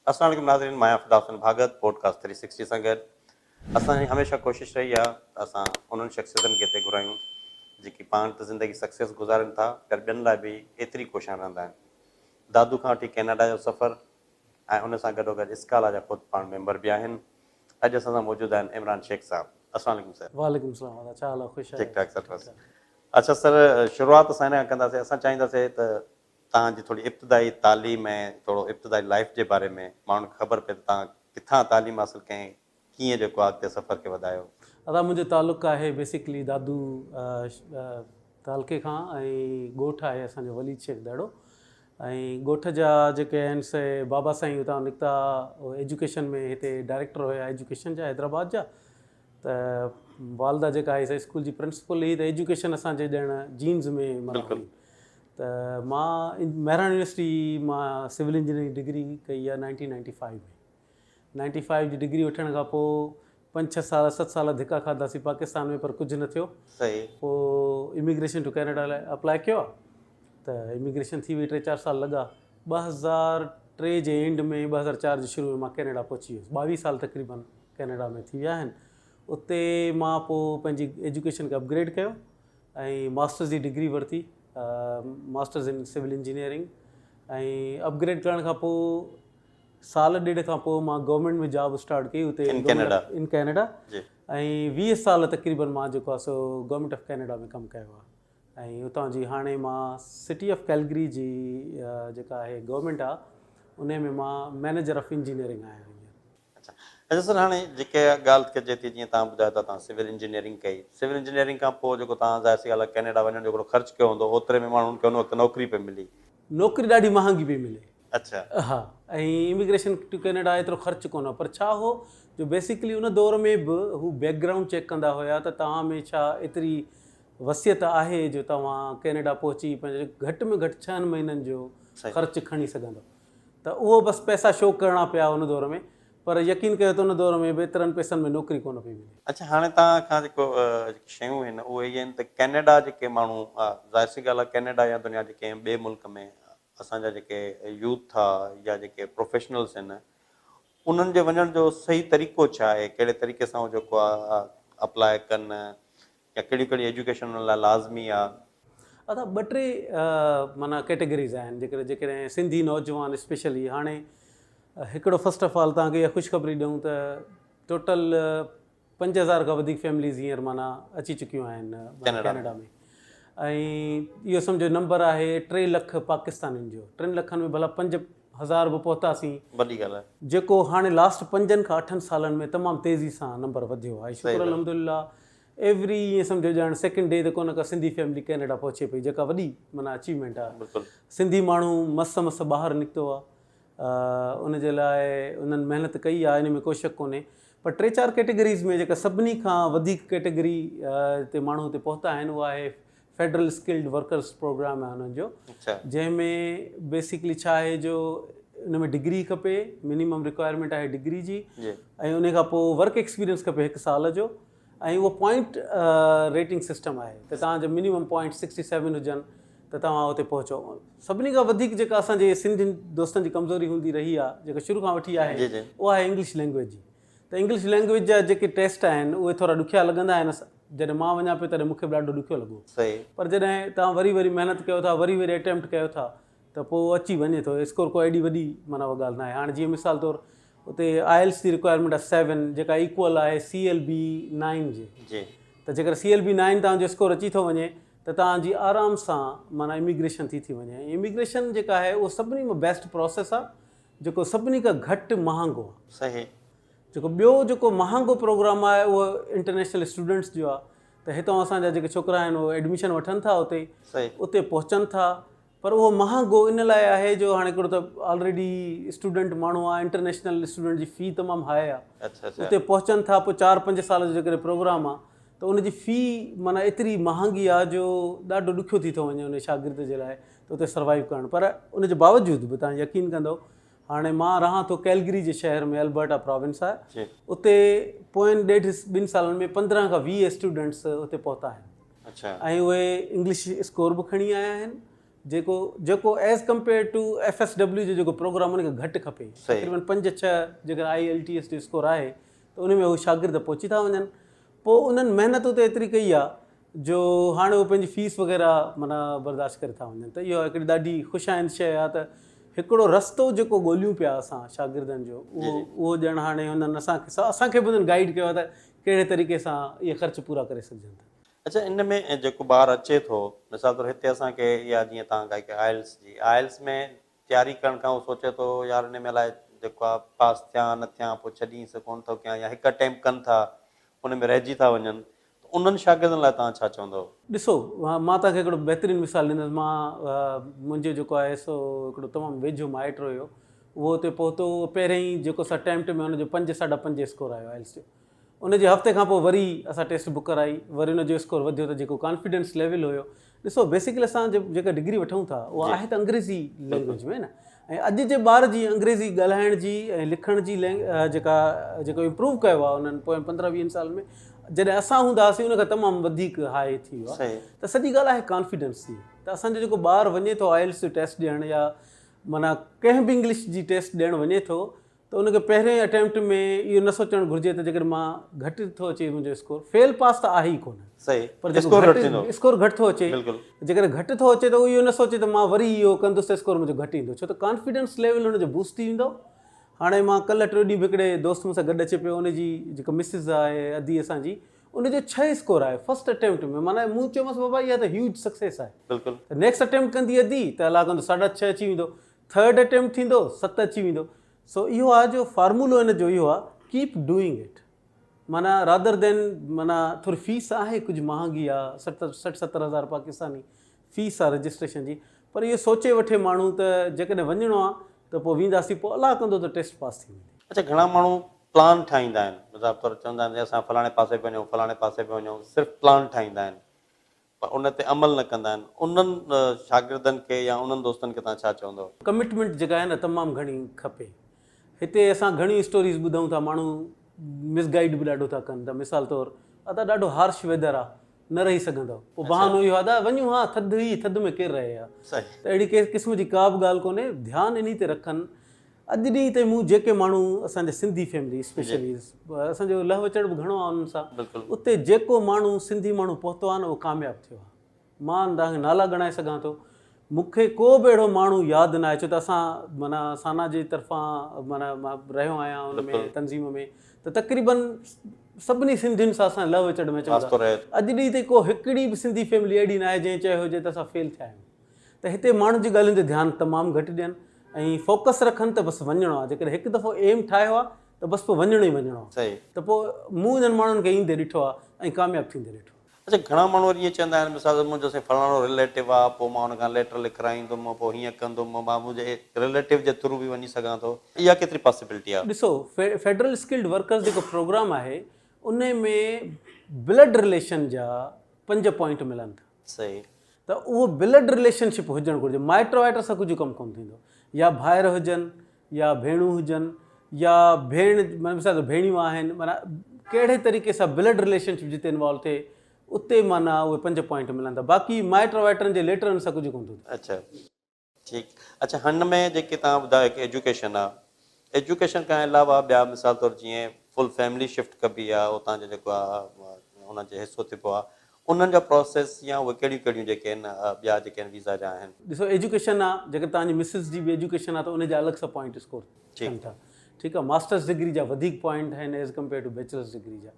السلام عليڪم ناظرين مان آهيان Fida Hussain Bhagat podcast three sixty سان گڏ اسان جي هميشه ڪوشش رهي آهي ته اسان انهن شخصيتن کي هتي گهرايون جيڪي پاڻ ته زندگي سڪسيس گذارين ٿا پر ٻين لاء به ايتري ڪوشان رهندا آهن دادو کان وٺي ڪينيڊا جو سفر ۽ ان سان گڏوگڏ اسڪالا جا خود پاڻ ميمبر به آهن اڄ اسان سان موجود آهن عمران شيخ صاحب السلام عليڪم سر. وعليڪم السلام ادا ڇا حال آهي خوش آهيو. ٺيڪ ٺاڪ سر بس اڇا سر شروعات اسان هن کان ڪنداسين اسان چاهينداسين ته توهان جي ٿوري ابتدائي تعليم ۽ ٿورو ابتدائي لائيف جي باري ۾ ماڻهن کي خبر پئي ته توهان ڪٿان تعليم حاصل ڪئي ۽ ڪيئن جيڪو آهي اڳتي سفر کي وڌايو. ادا منهنجو تعلق آهي بيسيڪلي دادو تعلقي کان ۽ ڳوٺ آهي اسان جو وليد شيخ دڙو ۽ ڳوٺ جا جيڪي آهن سي بابا سائين اتان نڪتا ايجوڪيشن ۾ هتي ڊائريڪٽر هيا ايجوڪيشن جا حيدرآباد جا ته والده جيڪا آهي سا اسڪول جي پرنسپل هئي ته ايجوڪيشن اسان جي ڄڻ جينز ۾ معنيٰ هئي ته مان مهراڻ يونيورسٽي مان سول انجنيئرنگ ڊگري ڪئي آهي nineteen ninety five ۾ ninety five جي ڊگري وٺڻ کان پوء پنج ڇهه سال ست سال ڌڪا کاڌاسين پاڪستان ۾ پر ڪجهه نه ٿيو پوء اميگريشن ٽو ڪينيڊا لاء اپلاء ڪيو ته اميگريشن ٿي وئي ٽي چار سال لڳا 2003 جي اينڊ ۾ 2004 جي شروع ۾ مان ڪينيڊا پهچي ويس 22 سال تقريبن ڪينيڊا ۾ ٿي ويا آهن اتي مان پوء پنهنجي ايجوڪيشن کي اپگريڊ ڪيو ۽ ماسٽرز جي ڊگري ورتي ماسٽرز ان سول انجنيئرنگ ۽ اپگريڊ ڪرڻ کان پوء سال ڏيڍ کان پوء مان گورنمينٽ ۾ جاب اسٽارٽ ڪئي اتي ان ڪينيڊا ۽ 20 سال تقريبن مان جيڪو آهي سو گورنمينٽ آف ڪينيڊا ۾ ڪم ڪيو آهي ۽ اتان جي هاڻي مان سٽي آف ڪيلگري جي جيڪا آهي گورنمينٽ آهي ان ۾ مان مئنيجر آف انجنيئرنگ آهيان. اڇا اڇا سر هاڻي جيڪي ڳالهه ڪجي ٿي جيئن توهان ٻڌايو ته توهان سول انجنيئرنگ ڪئي سول انجنيئرنگ کان پوء جيڪو توهان ظاهر سي ڳالهه آهي ڪينيڊا وڃڻ جو هڪڙو خرچ ڪيو هوندو اوتري ۾ ماڻهن کي ان وقت نوڪري پئي ملي. نوڪري ڏاڍي مهانگي پئي ملي. اڇا. ها ۽ اميگريشن ٽو ڪينيڊا ايترو خرچ ڪونه هو پر ڇا هو جو بيسيڪلي ان دور ۾ به هو بيڪ گرائونڊ چيڪ ڪندا هيا ته توهان ۾ ڇا ايتري وصيت آهي جو توهان ڪينيڊا پهچي پنهنجو گهٽ ۾ گهٽ ڇهن مهينن جو خرچ کڻي سگهندو. ته اهو بس پئسا شو ڪرڻا پيا ان دور ۾ پر يقين ڪيو ته ان دور ۾ به ايترن پئسن ۾ نوڪري ڪونه پئي ملي. اڇا هاڻي توهان کان جيڪو جيڪي شيون آهن اهي اهي آهن ته ڪينيڊا جيڪي ماڻهو ظاهر سي ڳالهه آهي ڪينيڊا يا دنيا جي ڪنهن ٻئي ملڪ ۾ اسان جا جيڪي يوٿ آ يا جيڪي پروفيشنلز آهن انهن جي وڃڻ جو صحيح طريقو ڇا آهي ڪهڙي طريقي سان هو جيڪو آ اپلاء ڪن يا ڪهڙيون ڪهڙيون ايجوڪيشن انهن لاء لازمي آ. ادا ٻه ٽي معنيٰ ڪيٽيگريز آهن جيڪڏهن جيڪڏهن سنڌي نوجوان اسپيشلي هاڻي هڪڙو فرسٽ آف آل توهان کي اها خوشخبري ڏيون ته ٽوٽل 5000 کان وڌيڪ فيمليز هينئر معنيٰ اچي چڪيون آهن ڪينيڊا ۾ ۽ اهو سمجهو نمبر آهي 3 لک پاڪستانين جو 3 لکن ۾ ڀلا 5000 به پهتاسين وڏي ڳالهه آهي جيڪو هاڻي لاسٽ پنجن کان اٺن سالن ۾ تمام تيزي سان نمبر وڌيو آهي شڪر الحمدلله ايوري ائين سمجهو ڄڻ سيڪنڊ ڊي تي ڪو نه ڪا سنڌي فيملي ڪينيڊا پهچي پئي جيڪا وڏي معنيٰ اچيومينٽ آهي. سنڌي ماڻهو مس مس ٻاهر نڪتو آهي ان جي لاء انهن محنت ڪئي آهي ان ۾ ڪو شڪ ڪونهي پر ٽي چار ڪيٽيگريز ۾ جيڪا سڀني کان وڌيڪ ڪيٽيگري تي ماڻهو اتي پهتا آهن اها آهي فيڊرل اسڪلڊ ورڪرس پروگرام آهي انهن جو جنهن ۾ بيسڪلي ڇا آهي جو ان ۾ ڊگري کپي منيمم رڪوائرمينٽ آهي ڊگري جي ۽ ان کان پوء ورڪ ايڪسپيرينس کپي هڪ سال جو ۽ اهو پوائنٽ ريٽنگ سسٽم آهي ته توهان جا منيمم پوائنٽ سڪسٽي سيون هجن ته توهان اتي پهچو. سڀني کان وڌيڪ جيڪا اسان جي سنڌين دوستن جي ڪمزوري هوندي رهي آهي جيڪا شروع کان وٺي آهي اها آهي انگلش لينگويج جي ته انگلش لينگويج جا جيڪي ٽيسٽ آهن اهي ٿورا ڏکيا لڳندا آهن جڏهن مان وڃان پيو تڏهن مون کي به ڏاڍو ڏکيو لڳو پر جڏهن توهان وري وري محنت ڪيو ٿا وري وري اٽيمپٽ ڪيو ٿا ته پوء اچي وڃي ٿو اسڪور ڪو ايڏي وڏي معنيٰ اها ڳالهه ناهي هاڻي جيئن مثال طور اتي آئلس جي رڪوائرمينٽ آهي سيون جيڪا ايڪول آهي سي ايل بي نائن جي ته جيڪر سي ايل بي نائن توهان جو اسڪور اچي ٿو وڃي ته توهان جي آرام سان معنيٰ اميگريشن ٿي ٿي وڃي ۽ اميگريشن جيڪا آهي اهو سڀني مان بيسٽ پروسيس آهي جيڪو سڀني کان گهٽ مهانگو آهي. جيڪو ٻيو جيڪو مهانگو پروگرام آهي اهو انٽرنيشنل اسٽوڊنٽس جو آهي ته هتان اسان جا جيڪي ڇوڪرا آهن اهي ايڊميشن وٺن ٿا اتي اتي پهچن ٿا پر اهو مهانگو ان لاء آهي جو هاڻي هڪڙو ته آلريڊي اسٽوڊنٽ ماڻهو آهي انٽرنيشنل اسٽوڊنٽ جي في تمام هاء آهي اتي پهچن ٿا پوء چار پنج سال جو جيڪڏهن پروگرام آهي ته ان جي في معنيٰ ايتري مهانگي آهي جو ڏاڍو ڏکيو ٿي ٿو وڃي ان شاگرد جي لاء ته اتي سروائيو ڪرڻ پر ان جي باوجود به توهان يقين ڪندو هاڻي مان رهان ٿو ڪيلگري جي شهر ۾ البرٽا پراونس آهي اتي پوين ڏيڍ ٻن سالن ۾ 15 کان 20 اسٽوڊنٽس اتي پهتا آهن ۽ اهي انگلش اسڪور به کڻي آيا آهن. جيڪو جيڪو as compare to F S W جو جيڪو پروگرام ان کي گهٽ کپي تقريبن پنج ڇهه جيڪر I L T S جو اسڪور آهي ته ان ۾ هو شاگرد پهچي ٿا وڃن پوء انهن محنت اتي ايتري ڪئي آهي جو هاڻي هو پنهنجي فيس وغيره معنيٰ برداشت ڪري ٿا وڃن ته اهو هڪڙي ڏاڍي خوش آئند شيء آهي ته هڪڙو رستو جيڪو ڳوليون پيا اسان شاگردن جو اهو اهو ڄڻ هاڻي هنن اسان کي اسان کي به هنن گائيڊ ڪيو آهي ته ڪهڙي طريقي سان اهي خرچ پورا ڪري سگهجن ٿا. اڇا ان ۾ جيڪو ٻار اچي ٿو مثال طور هتي اسان کي اها جيئن توهان ڳائي ڪئي آئلس جي آئلس ۾ تياري ڪرڻ کان هو سوچي ٿو يار ان ۾ الائي جيڪو آ پاس ٿيان نه ٿيان پوء ڇڏينس ڪونه ٿو ڪيان يا هڪ اٽيمپٽ ڪن ٿا ان ۾ رهجي ٿا وڃن ته انهن شاگردن لاء توهان ڇا چوندؤ؟ ڏسو مان توهان کي هڪڙو بهترين مثال ڏيندس مان منهنجو جيڪو آهي سو هڪڙو تمام ويجهو مائٽ هيو اهو اتي پهتو پهرين ئي جيڪو سا اٽيمپٽ ۾ ان جو پنج ساڍا پنج اسڪور آيو آئلس جو ان جي هفتي کان پوء وري اسان ٽيسٽ بڪ ڪرائي وري ان جو اسڪور وڌيو ته جيڪو ڪانفيڊنس ليول هيو ڏسو بيسيڪلي اسان جيڪا ڊگري وٺون ٿا اها آهي ته انگريزي لينگويج ۾ نه ۽ اڄ جي ٻار جي انگريزي ڳالهائڻ جي ۽ لکڻ جي جيڪا جيڪو امپروو ڪيو آهي انهن پوين پندرهن ويهن سالن ۾ جڏهن اسان هوندا هئاسين ان کان تمام وڌيڪ هاء ٿي ويو آهي ته سڄي ڳالهه آهي ڪانفيڊنس جي ته اسان جو جيڪو ٻار وڃي ٿو آئلس جو ٽيسٽ ڏيڻ يا معنيٰ ڪنهن به انگلش جي ٽيسٽ ڏيڻ وڃي ٿو ته ان کي پهرين اٽيمپٽ ۾ اهو نه سوچڻ گهرجي ته جيڪڏهن مان گهٽ ٿو اچي منهنجو اسڪور فيل پاس ته آهي ئي ڪونه صحيح پر جيڪو گهٽ اسڪور گهٽ ٿو اچي جيڪڏهن گهٽ ٿو اچي ته اهو نه سوچي ته مان وري اهو ڪندس ته اسڪور منهنجو گهٽ ايندو ڇو ته ڪانفيڊنس ليول هن جو بوسٽ ٿي ويندو هاڻي مان ڪلهه ٽيون ڏينهن به هڪڙي دوست مون سان گڏ اچي پيو ان جي جيڪا مسز آهي ادي اسان جي ان جو ڇهه اسڪور آهي فرسٽ اٽيمپٽ ۾ معنيٰ مون چيومانس بابا اها ته هيوج سڪسيس آهي بلڪل نيڪسٽ اٽيمپٽ ڪندي ادي ته الله ڪندو ساڍا ڇهه اچي ويندو ٿرڊ اٽيمپٽ ٿيندو ست اچي ويندو سو اهو آ جو فارمولو ان جو اهو آ ڪيپ ڊوئنگ it معنيٰ رادر دين معنيٰ ٿوري فيس آهي ڪجهه مهانگي آ 60 ستر هزار پاڪستاني فيس آ رجسٽريشن جي پر اهو سوچي وٺي ماڻهو ته جيڪڏهن وڃڻو آ ته پوء وينداسين پوء الله ڪندو ته ٽيسٽ پاس ٿي ويندي. اڇا گهڻا ماڻهو پلان ٺاهيندا آهن مثال طور چوندا آهن اسان فلاڻي پاسي پيا وڃون فلاڻي پاسي پيا وڃون صرف پلان ٺاهيندا آهن پر ان تي عمل نه ڪندا آهن انهن شاگردن کي يا انهن دوستن کي توهان ڇا چوندؤ؟ ڪمٽمينٽ جيڪا آهي نه تمام گهڻي کپي هتي اسان گهڻيون اسٽوريز ٻڌون ٿا ماڻهو مس گائيڊ به ڏاڍو ٿا ڪن ته مثال طور ادا ڏاڍو هارش ويدر آ نه رهي سگهندؤ پوء بهانو اهو ادا وڃون ها ٿڌ هئي ٿڌ ۾ ڪير رهي ها ته اهڙي ڪنهن قسم جي ڪا به ڳالهه ڪونهي ڌيان انهي تي رکن اڄ ڏينهن تائين مون جيڪي ماڻهو اسان جا سنڌي فيملي اسپيشلي اسان جو لهه وچڙ به گهڻو آهي انهن سان اتي جيڪو ماڻهو سنڌي ماڻهو پهتو آهي نه اهو ڪامياب ٿيو آهي مان توهان کي نالا ڳڻائي سگهان ٿو مون کي ڪو به اهڙو ماڻهو ياد نه آهي ڇو ته اسان معنيٰ سانا جي طرفان معنيٰ مان رهيو آهيان ان ۾ تنظيم ۾ ته تقريبن سڀني سنڌين سان اسان لهه وچڙ ۾ اچون ٿا اڄ ڏينهن تائين ڪو هڪڙي به سنڌي فيملي اهڙي نه آهي جنهن چيو هجي ته اسان فيل ٿيا آهيون ته هتي ماڻهن جي ڳالهين تي ڌيان تمام گهٽ ڏين ۽ فوڪس رکن ته بس وڃڻو آهي جيڪڏهن هڪ دفعو ايم ٺاهيو آهي ته بس پوء وڃڻو ئي وڃڻو آهي ته پوء مون انهن ماڻهن کي ايندي ڏٺو آهي ۽ ڪامياب ٿيندي ڏٺو آهي. اڇا گهڻا ماڻهو وري ائين چوندا آهن مثال طور منهنجو سائين فلاڻو رليٽو آهي پوء مان ان کان ليٽر لکرائيندم پوء هيئن ڪندم مان منهنجي رليٽو جي ٿرو به وڃي سگهان ٿو اها ڪيتري پاسيبلٽي آهي. ڏسو فيڊرل اسڪلڊ ورڪرز جيڪو پروگرام آهي انهي ۾ بلڊ رليشن جا پنج پوائنٽ ملن ٿا. صحيح. ته اهو بلڊ رليشن شپ هجڻ گهرجي مائٽ وائٽ سان ڪجهه ڪم ڪونه ٿيندو يا ڀائر هجن يا ڀيڻون هجن يا ڀيڻ معنيٰ مثال طور ڀيڻيون آهن معنيٰ ڪهڙي طريقي سان بلڊ رليشن شپ جتي انوالو ٿئي اتي معنيٰ اهي پنج پوائنٽ ملن ٿا باقي مائٽ وائٽن جي ليٽرن سان ڪجهه ڪونه ٿو ٿئي. اڇا ٺيڪ اڇا هن ۾ جيڪي توهان ٻڌايو هڪ ايجوڪيشن آ ايجوڪيشن کان علاوه ٻيا مثال طور جيئن فل فيملي شفٽ ڪبي آ اتان جو جيڪو آ انهن جي حصو ٿبو آ انهن جا پروسيس يا اهي ڪهڙيون ڪهڙيون جيڪي آهن ٻيا جيڪي آهن ويزا جا آهن. ڏسو ايجوڪيشن آ جيڪڏهن توهان جي مسز جي به ايجوڪيشن آ ته ان جا الڳ سان پوائنٽ اسڪور ٿين ٿا ٺيڪ آ ماسٽرس ڊگري جا وڌيڪ پوائنٽ آهن as compare to bachelors degree جا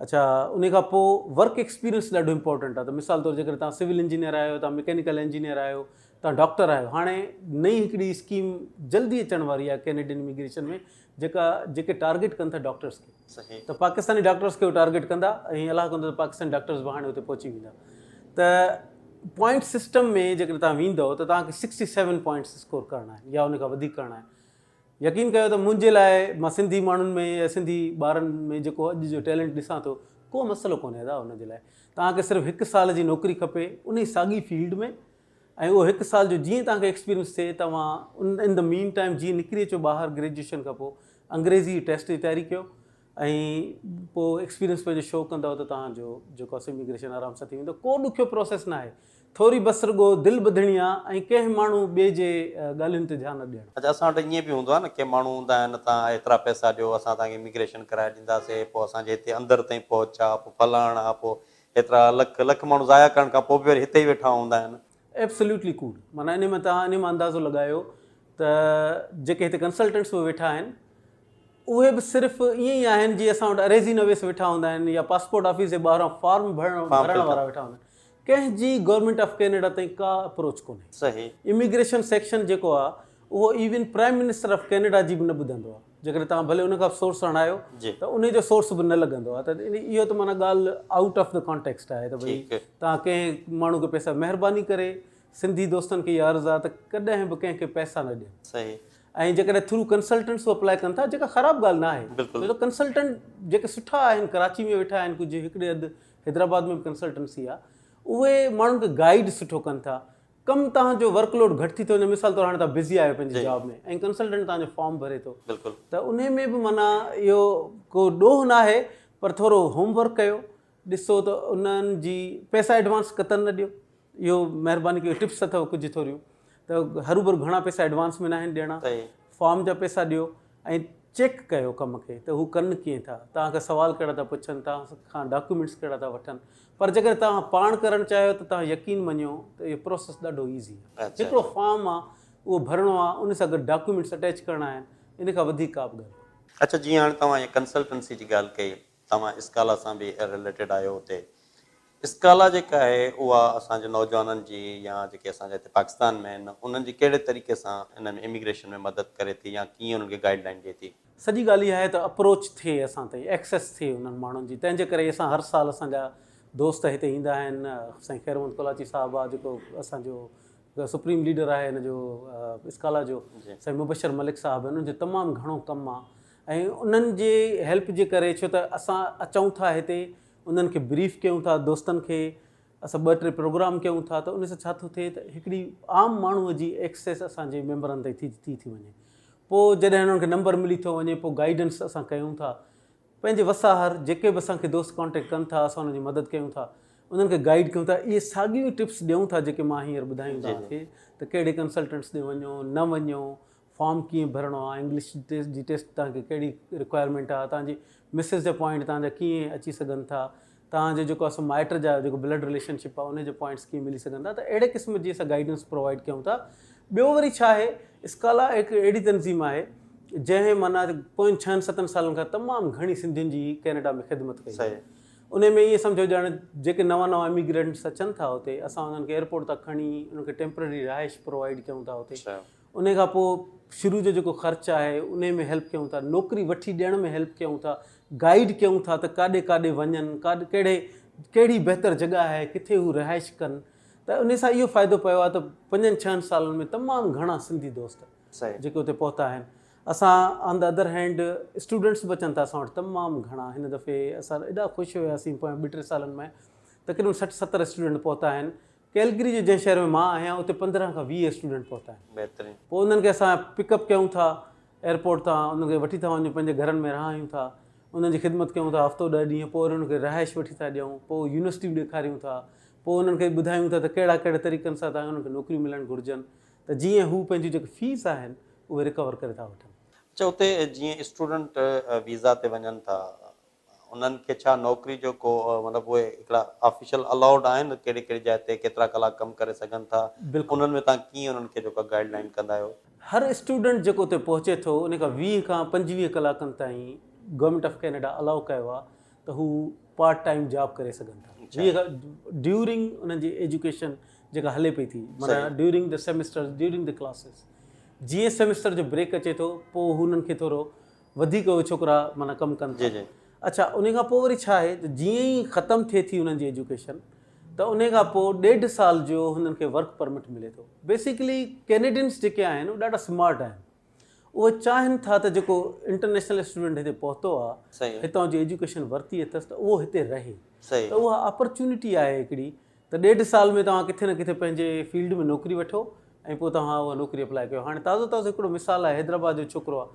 اڇا ان کان پوء ورڪ ايڪسپيرينس ڏاڍو امپورٽنٽ آ ته مثال طور جيڪڏهن توهان سول انجنيئر آهيو توهان مڪينيڪل انجنيئر آهيو توهان ڊاڪٽر آهيو هاڻي نئين هڪڙي اسڪيم جلدي اچڻ واري آهي ڪينيڊين اميگريشن ۾ جيڪا جيڪي ٽارگيٽ ڪن ٿا ڊاڪٽرس کي ته پاڪستاني ڊاڪٽرس کي ٽارگيٽ ڪندا ۽ الله ڪندو ته پاڪستاني ڊاڪٽرس به هاڻي اتي پهچي ويندا ته پوائنٽ سسٽم ۾ جيڪڏهن توهان ويندو ته توهان کي سڪسٽي سيون پوائنٽس اسڪور ڪرڻا آهن يا ان کان وڌيڪ ڪرڻا آهن يقين ڪيو ته منهنجي لاء مان سنڌي ماڻهن ۾ يا سنڌي ٻارن ۾ جيڪو اڄ جو ٽيلنٽ ڏسان ٿو ڪو مسئلو ڪونهي ادا ان جي لاء توهان کي صرف هڪ سال جي نوڪري کپي انهي ساڳي فيلڊ ۾ ۽ اهو هڪ سال جو جيئن توهان کي ايڪسپيرينس ٿئي توهان ان ان the مين ٽائيم جيئن نڪري اچو ٻاهر گريجوئيشن کان پوء انگريزي جي ٽيسٽ جي تياري ڪيو ۽ پوء ايڪسپيرينس پنهنجو شو ڪندؤ ته توهان جو جيڪو آهي سو اميگريشن آرام سان ٿي ويندو ڪو ڏکيو پروسيس ناهي. ٿوري بس رڳو دل ٻڌڻي آ ۽ ڪنهن ماڻهو ٻئي جي ڳالهين تي ڌيان نه ڏيڻ. اڇا اسان وٽ ائين به هوندو آ نه ڪي ماڻهو هوندا آهن توهان ايترا پئسا ڏيو اسان توهان کي اميگريشن ڪرائي ڏينداسي پوء اسان جي هتي اندر تائين پهچ آ پوء فلاڻ آ پوء ايترا لک لک ماڻهو ضايع ڪرڻ کان پوء به وري هتي ئي ويٺا هوندا آهن. ايبسليوٽلي ڪوڙ معنيٰ انهي ۾ توهان انهي مان اندازو لڳايو ته جيڪي هتي ڪنسلٽنٽس به ويٺا آهن اهي به صرف ائين ئي آهن جيئن اسان وٽ عريضي نويس ويٺا هوندا آهن يا پاسپورٽ آفيس جي ٻاهران فارم ڀرڻ وارا ويٺا هوندا آهن. ڪنهن جي گورنمينٽ آف ڪينيڊا تائين ڪا اپروچ ڪونهي. اميگريشن سيڪشن جيڪو آهي اهو even prime minister of Canada جي به نه ٻڌندو آهي. جيڪڏهن توهان ڀلي ان کان به سورس هڻايو ته انهي جو سورس به نه لڳندو آهي ته اهو ته معنيٰ ڳالهه آئوٽ آف the context آهي ته ڀئي توهان ڪنهن ماڻهو کي پئسا مهرباني ڪري سنڌي دوستن کي اها عرض آهي ته ڪڏهن به ڪنهن کي پئسا نه ڏين. ۽ جيڪڏهن ٿرو ڪنسلٽنٽس به اپلاء ڪن ٿا جيڪا خراب ڳالهه نه آهي ڇو ته ڪنسلٽنٽ جيڪي سٺا آهن ڪراچي ۾ ويٺا آهن ڪجهه هڪڙي اڌ حيدرآباد ۾ به ڪنسلٽنسي آهي اهي ماڻهن کي گائيڊ سٺو ڪن ٿا ڪم توهان جو ورڪ لوڊ گهٽ ٿي ٿو وڃي مثال طور هاڻي توهان بزي آهيو پنهنجي جاب ۾ ۽ ڪنسلٽنٽ توهان جو فارم ڀري ٿو ته انهي ۾ به معنيٰ اهو ڪو ڏوهه نه آهي پر ٿورو هوم ورڪ ڪيو ڏسو ته انهن جي پئسا ايڊوانس قطعن نه ڏيو اهو مهرباني ڪيو ٽپس اٿو ڪجهه ٿوريون ته هروڀرو گهڻا پئسا ايڊوانس ۾ ناهن ڏيڻا فارم جا پئسا ڏيو ۽ چيڪ ڪيو ڪم کي ته هو ڪن ڪيئن ٿا توهان کان سوال ڪهڙا ٿا پڇن توهان کان ڊاڪيومينٽس ڪهڙا ٿا وٺن پر جيڪڏهن توهان پاڻ ڪرڻ چاهيو ته توهان يقين مڃيو ته اهو پروسيس ڏاڍو ايزي آهي هڪڙو فارم آهي اهو ڀرڻو آهي ان سان گڏ ڊاڪيومينٽس اٽيچ ڪرڻا آهن ان کان وڌيڪ ڪا به ڳالهه ڪونهي. اڇا جيئن هاڻي توهان ڪنسلٽنسي جي ڳالهه ڪئي توهان اسڪالا سان به رليٽيڊ آهيو اتي اسڪالا جيڪا آهي اها اسان جي نوجوانن جي يا جيڪي اسان جا هتي پاڪستان ۾ آهن انهن جي ڪهڙي طريقي سان ان ۾ اميگريشن ۾ مدد ڪري ٿي يا ڪيئن انهن کي گائيڊ لائين ڏئي ٿي؟ سڄي ڳالهه اها آهي ته اپروچ ٿئي اسان تائين ايڪسيس ٿئي انهن ماڻهن جي تنهن جي ڪري اسان هر سال اسان جا دوست هتي ايندا آهن سائين خير محمد ڪولاچي صاحب آهي جيڪو اسان جو سپريم ليڊر آهي هن جو اسڪالا جو سائين مبشر ملڪ صاحب آهن انهن جو تمام گهڻو ڪم آهي ۽ انهن جي هيلپ جي ڪري ڇو ته اسان اچون ٿا هتي انهن کي بريف ڪيون ٿا دوستن کي اسان ٻه ٽي پروگرام ڪيون ٿا ته ان سان ڇا ٿو ٿئي ته هڪڙي عام ماڻهو جي ايڪسيس اسان جي ميمبرن تائين ٿي ٿي ٿي وڃي پوء جڏهن انهن کي نمبر ملي ٿو وڃي پوء گائيڊنس اسان ڪيون ٿا پنهنجي وس آهر جيڪي به اسان کي دوست ڪانٽيڪٽ ڪن ٿا اسان انهن جي مدد ڪيون ٿا انهن کي گائيڊ ڪيون ٿا اهي ساڳيون ئي ٽپس ڏيون ٿا جيڪي مان هينئر ٻڌايون توهان کي ته ڪهڙي ڪنسلٽنٽس ڏي وڃو نه وڃو فارم ڪيئن ڀرڻو آ انگلش جي ٽيسٽ توهان کي ڪهڙي رڪوائرمينٽ آ توهان جي مسز جا پوائنٽ توهان جا ڪيئن اچي سگهن ٿا توهان جو جيڪو آ سو مائٽ جا جيڪو بلڊ رليشن شپ آ ان جا پوائنٽس ڪيئن ملي سگهن ٿا ته اهڙي قسم جي اسان گائيڊنس پرووائيڊ ڪيون ٿا ٻيو وري ڇا آهي اسڪالا هڪ اهڙي تنظيم آهي جنهن معنيٰ پوين ڇهن ستن سالن کان تمام گهڻي سنڌين جي ڪينيڊا ۾ خدمت ڪئي آهي ان ۾ ائين سمجهو ڄڻ جيڪي نوان نوان اميگرنٽس اچن ٿا اتي اسان انهن کي ايئرپورٽ تان کڻي انهن کي ٽيمپرري رهائش پرووائيڊ ڪيون ٿا اتي انهي کان پوء شروع جو جيڪو خرچ آهي انهي ۾ هيلپ ڪيون ٿا، نوڪري وٺي ڏيڻ ۾ هيلپ ڪيون ٿا، گائيڊ ڪيون ٿا ته ڪاڏي ڪاڏي وڃن، ڪاڏ ڪهڙي ڪهڙي بهتر جڳهه آهي، ڪٿي هو رهائش ڪن ته انهي سان اهو فائدو پيو آهي ته پنجن ڇهن سالن ۾ تمام گهڻا سنڌي دوست جيڪي اتي پهتا آهن. اسان on the other hand students به اچن ٿا اسان وٽ تمام گهڻا هن دفعي اسان ايڏا خوش هياسين پويان ٻه ٽي سالن ۾ تقريبن 60 70 اسٽوڊنٽ پهتا آهن ڪيلگري جي جنهن شهر ۾ مان آهيان اتي 15 کان 20 اسٽوڊنٽ پهتا آهن. بهترين. پوء انهن کي اسان پڪ اپ ڪيون ٿا ايئرپورٽ تان انهن کي وٺي ٿا وڃون پنهنجي گهرن ۾ رهايون ٿا انهن جي خدمت ڪيون ٿا هفتو ڏهه ڏينهن پوء وري انهن کي رهائش وٺي ٿا ڏيون پوء يونيورسٽيون ڏيکاريون ٿا پوء انهن کي ٻڌايون ٿا ته ڪهڙا ڪهڙي طريقن سان تان انهن کي نوڪريون ملڻ گهرجن ته جيئن هو پنهنجون جيڪي فيس آهن اهي رڪور ڪري ٿا وٺن. اڇا اتي جيئن اسٽوڊنٽ ويزا تي وڃن ٿا انهن کي ڇا نوڪري جو ڪو مطلب اهي هڪڙا آفيشل الائوڊ آهن ڪهڙي ڪهڙي جاء تي ڪيترا ڪلاڪ ڪم ڪري سگهن ٿا انهن ۾ توهان ڪيئن انهن کي جيڪو گائيڊ لائين ڪندا آهيو؟ هر اسٽوڊنٽ جيڪو اتي پهچي ٿو ان کان 20 کان 25 ڪلاڪن تائين گورنمينٽ آف ڪينيڊا الائو ڪيو آهي ته هو پارٽ ٽائيم جاب ڪري سگهن ٿا 20 کان ڊيورنگ انهن جي ايجوڪيشن جيڪا هلي پئي ٿي معنيٰ during the semester during the classes جيئن سيمسٽر جو بريڪ اچي ٿو پوء هو انهن کي ٿورو وڌيڪ اهي ڇوڪرا معنيٰ ڪم ڪن ٿا. اڇا انهي کان پوء وري ڇا آهي ته جيئن ئي ختم ٿئي ٿي انهن جي ايجوڪيشن ته انهي کان پوء ڏيڍ سال جو هنن کي ورڪ پرمٽ ملي ٿو. بيسيڪلي ڪينيڊينس جيڪي آهن اهي ڏاڍا سمارٽ آهن. اهي چاهين ٿا ته جيڪو انٽرنيشنل اسٽوڊنٽ هتي پهتو آهي هتان جي ايجوڪيشن ورتي اٿس ته اهو هتي رهي ته اها اپرچونٽي آهي هڪڙي ته ڏيڍ سال ۾ توهان ڪٿي نه ڪٿي پنهنجي فيلڊ ۾ نوڪري وٺو ۽ پوء توهان اها نوڪري اپلاء ڪيو. هاڻي تازو تازو هڪڙو مثال آهي حيدرآباد جو ڇوڪرو آهي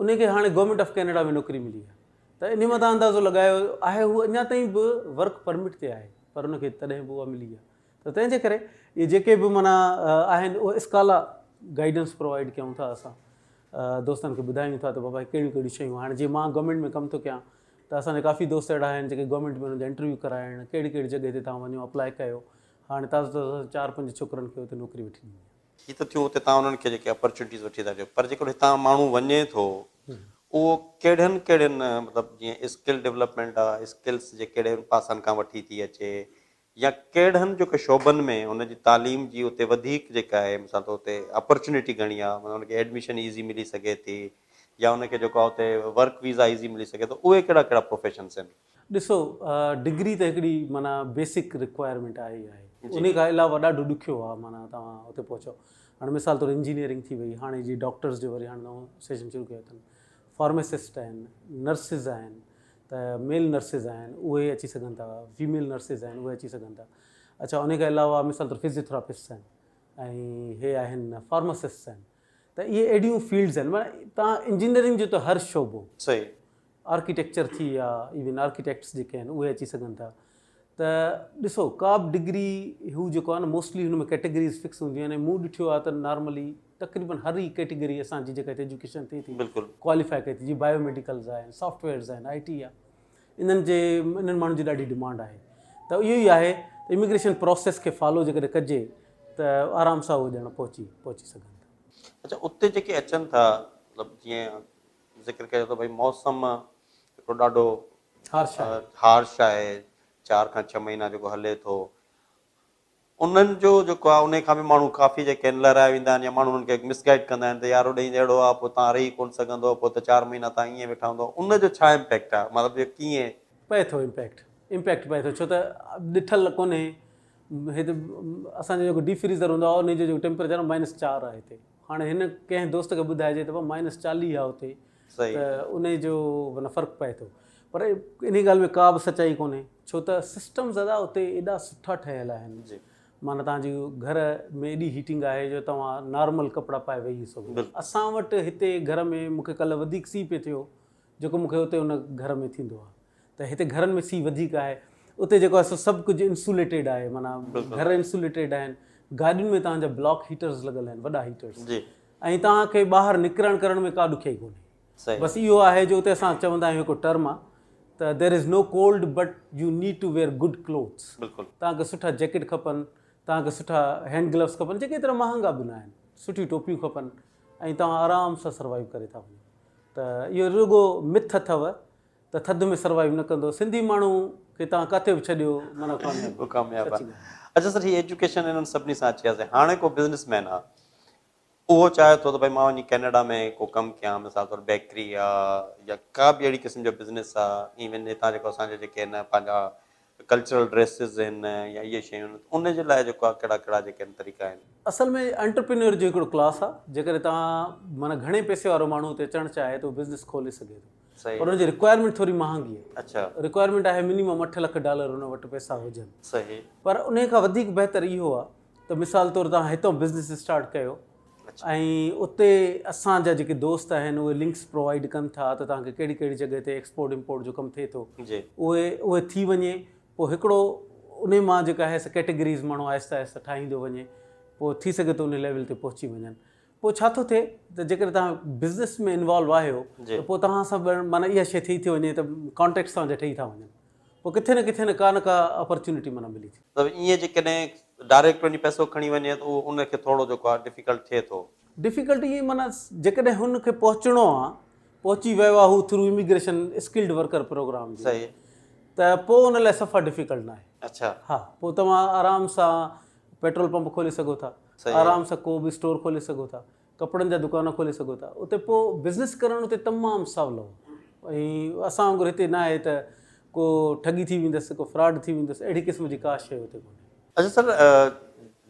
ان کي هاڻي گورنمينٽ آف ڪينيڊا ۾ نوڪري ملي آهي ته انهي مان توهان اندازو لڳايو آهي هو اڃا تائين به ورڪ پرمٽ تي آهي پر ان کي تڏهن به اها ملي آهي. ته تنهن جي ڪري اهي جيڪي به معنيٰ آهن اهي اسڪالا گائيڊنس پرووائيڊ ڪيون ٿا اسان دوستن کي ٻڌايون ٿا ته بابا ڪهڙيون ڪهڙيون شيون هاڻي جيئن مان گورنمينٽ ۾ ڪم ٿو ڪيان ته اسان جا ڪافي دوست اهڙا آهن جيڪي گورنمينٽ ۾ انهن جا انٽرويو ڪرايا آهن ڪهڙي ڪهڙي جڳهه تي توهان وڃو اپلاء ڪيو هاڻي تازو تازو اسان چار پنج ڇوڪرن کي اتي نوڪري وٺي ڏني آهي. هي ته ٿيون اتي توهان انهن کي جيڪي اپرچونٽيز وٺي ٿا ڏيو پر جيڪڏهن هتان ماڻهو وڃي ٿو اهو ڪهڙين ڪهڙين مطلب جيئن اسڪل ڊولپمينٽ آهي اسڪلس جي ڪهڙي پاسن کان وٺي ٿي اچي يا ڪهڙن جيڪو شعبن ۾ ان جي تعليم جي اتي وڌيڪ جيڪا آهي مثال طور اتي اپرچونيٽي گهڻي آهي مطلب ان کي ايڊميشن ايزي ملي سگهي ٿي يا ان کي جيڪو آهي اتي ورڪ ويزا ايزي ملي سگهي ٿو اهي ڪهڙا ڪهڙا پروفيشنس آهن؟ ڏسو ڊگري ته هڪڙي معنيٰ بيسڪ رڪوائرمينٽ آهي ئي آهي انهي کان علاوه ڏاڍو ڏکيو آهي معنيٰ توهان اتي پهچو هاڻي مثال طور انجنيئرنگ ٿي وئي هاڻي جي ڊاڪٽرز جو وري هاڻي نئون سيشن شروع ڪيو اٿن فارماسسٽ آهن نرسز آهن ته ميل نرسز آهن اهي اچي سگهن ٿا فيميل نرسز آهن اهي اچي سگهن ٿا اڇا ان کان علاوه مثال طور فزيوٿراپسٽس آهن ۽ هي آهن فارماسسٽس آهن ته اهي اهڙيون فيلڊز آهن معنيٰ توهان انجنيئرنگ جو ته هر شعبو صحيح آرڪيٽيڪچر ٿي ويا ايون آرڪيٽيڪٽس جيڪي آهن اهي اچي سگهن ٿا ته ڏسو ڪا به ڊگري هو جيڪو آهي نه موسٽلي هن ۾ ڪيٽيگريز فڪس هونديون آهن ۽ مون ڏٺو آهي ته نارملي تقريبن هر ئي ڪيٽيگري اسان جي جيڪا هتي ايجوڪيشن ٿئي ٿي بلڪل ڪواليفائي ڪئي ٿي جيئن بايو ميڊيڪلز آهن سافٽ ويئرز آهن آء ٽي آهي انهن جي انهن ماڻهن جي ڏاڍي ڊمانڊ آهي ته اهو ئي آهي ته اميگريشن پروسيس کي فالو جيڪڏهن ڪجي ته آرام سان اهو ڄڻ پهچي پهچي سگهن ٿا. اڇا اتي جيڪي اچن ٿا مطلب جيئن ذڪر ڪيو ته ڀئي موسم هڪڙو ڏاڍو هارش آهي. هارش آهي، چار کان ڇهه مهينا جيڪو هلي ٿو، انهن جو جيڪو آهي انهي کان به ماڻهو ڪافي جيڪي آهن لهرايا ويندا آهن يا ماڻهو انهن کي مس گائيڊ ڪندا آهن ته يار هوڏي اهڙو آهي پوء توهان رهي ڪونه سگهندو پوء ته چار مهينا توهان ائين ويٺا هوندو ان جو ڇا امپيڪٽ آهي مطلب اهو ڪيئن. پئي ٿو امپيڪٽ امپيڪٽ پئي ٿو ڇو ته ڏٺل ڪونهي هتي اسان جو جيڪو ڊي فريزر هوندو آهي انهي جو جيڪو ٽيمپريچر آهي مائنس چار آهي هتي هاڻي هن ڪنهن دوست کي ٻڌائجي ته بابا مائنس 40 آهي اتي ته انهي جو معنيٰ فرق پئي ٿو پر انهي ڳالهه ۾ ڪا به سچائي ڪونهي ڇو ته سسٽمز ادا اتي ايڏا سٺا ٺهيل آهن معنيٰ توهان جي گهر ۾ ايڏي هيٽنگ آهي جو توهان نارمل ڪپڙا پائي ويهي سگهو ٿا اسان وٽ هتي گهر ۾ مون کي ڪلهه وڌيڪ سي پئي ٿيو جيڪو مون کي اتي ان گهر ۾ ٿيندو آهي ته هتي گهرن ۾ سي وڌيڪ آهي اتي جيڪو آهي سو سڀ ڪجهه انسوليٽيڊ آهي معنيٰ گهر انسوليٽيڊ آهن گاڏين ۾ توهان جا بلاڪ هيٽرز لڳل آهن وڏا هيٽرز ۽ توهان کي ٻاهر نڪرڻ ڪرڻ ۾ ڪا ڏکيائي ڪونهي بس اهو آهي جو اتي اسان چوندا آهيون هڪ ٽرم آهي ته there is no cold but you need to wear good clothes توهان کي سٺا جيڪٽ کپن توهان کي سٺا هينڊ گلوز کپن جيڪي ايترا مهانگا به نه آهن سٺيون ٽوپيون کپن ۽ توهان آرام سان سروائيو ڪري ٿا وڃو ته اهو رڳو مٿ اٿو ته ٿڌ ۾ سروائيو نه ڪندو سنڌي ماڻهو کي توهان ڪاٿي به ڇڏيو معنيٰ ڪامياب آهي ڪامياب آهي اڇا سر هي ايجوڪيشن انهن سڀني سان اچي وياسين هاڻي ڪو بزنس مين آ اهو چاهي ٿو ته ڀئي مان وڃي ڪينيڊا ۾ ڪو ڪم ڪيان مثال طور بيڪري آ يا ڪا به اهڙي قسم جو بزنس آ ايون هتان جيڪو اسان جا جيڪي آهن پنهنجا ڪلچرل ڊريسز آهن يا اهي شيون آهن ان جي لاء جيڪو آ ڪهڙا ڪهڙا جيڪي آهن طريقا آهن. اصل ۾ انٽرپرينيور جو هڪڙو ڪلاس آ جيڪڏهن توهان معنيٰ گهڻي پئسي وارو ماڻهو اتي اچڻ چاهي ته اهو بزنس کولي سگهي ٿو صحيح پر ان جي رڪوائرمينٽ ٿوري مهانگي آهي. اڇا. رڪوائرمينٽ آهي منيمم 8 لک ڊالر ان وٽ پئسا هجن. صحيح. پر انهي کان وڌيڪ بهتر اهو آهي ته مثال طور توهان هتان بزنس اسٽارٽ ڪيو ۽ اتي اسان جا جيڪي دوست آهن اهي لنڪس پرووائيڊ ڪن ٿا ته توهان کي ڪهڙي ڪهڙي جڳهه تي ايڪسپورٽ امپورٽ جو ڪم ٿئي ٿو اهي اهي ٿي وڃي پوء هڪڙو انهي مان جيڪا آهي سا ڪيٽيگريز ماڻهو آهستي آهستي ٺاهيندو وڃي پوء ٿي سگهي ٿو انهي ليول تي پهچي وڃن پوء ڇا ٿو ٿئي ته جيڪڏهن توهان بزنس ۾ انوالو آهيو ته پوء توهان سان به معنيٰ اها شيء ٿي ٿي وڃي ته ڪانٽيڪٽس توهان جا ٺهي ٿا وڃن پوء ڪٿي نه ڪٿي نه ڪا نه ڪا اپرچونٽي معنيٰ ملي ٿي. ته ائين جيڪڏهن ڊائريڪٽ وڃي پئسو کڻي وڃي ته اهو ان کي ٿورو جيڪو آهي ڊفيڪلٽ ٿئي ٿو. ڊفيڪلٽ ائين معنيٰ جيڪڏهن هن کي پهچڻو آهي پهچي ويو آهي هو through immigration skilled worker programme جي ته پوء ان لاء صفا ڊفيڪلٽ ناهي. اڇا. ها پوء توهان آرام سان پيٽرول پمپ کولي سگهو ٿا. آرام سان ڪو به اسٽور کولي سگهو ٿا، ڪپڙن جا دڪان کولي سگهو ٿا، اتي پوء بزنس ڪرڻ اتي تمام سولو ۽ اسان وانگر هتي نه آهي ته ڪو ٺڳي ٿي ويندس ڪو فراڊ ٿي ويندس اهڙي قسم جي ڪا شيء اتي ڪونهي. اڇا سر